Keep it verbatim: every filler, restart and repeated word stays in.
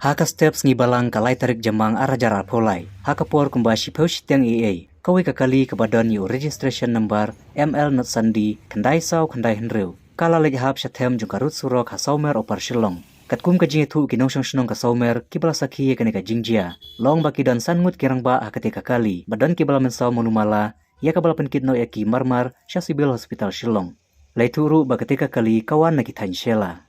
Ha ka step sngi Balang ka lai tarik Jymmang ar hajar arphew lai, ha ka por kumba shiphew shiteng A A, kawei ka kali kaba don ïa u registration number M L not sandi khyndai saw khyndai hynriew, ka la leit hap sha them jong ka rud surok ha Sawmer Upper Shillong. Katkum ka jingïathuh ki nongshong shnong ka Sawmer kiba la sakhi ïa kane ka jingjia, long ba ki don san ngut ki rangbah ha kata ka kali, ba don kiba la mynsaw malu mala ïa kaba la pynkit noh ïa ki marmar sha Civil Hospital Shillong. La ïathuh ruh ba kata ka kali ka wan na ki thaiñ Shella.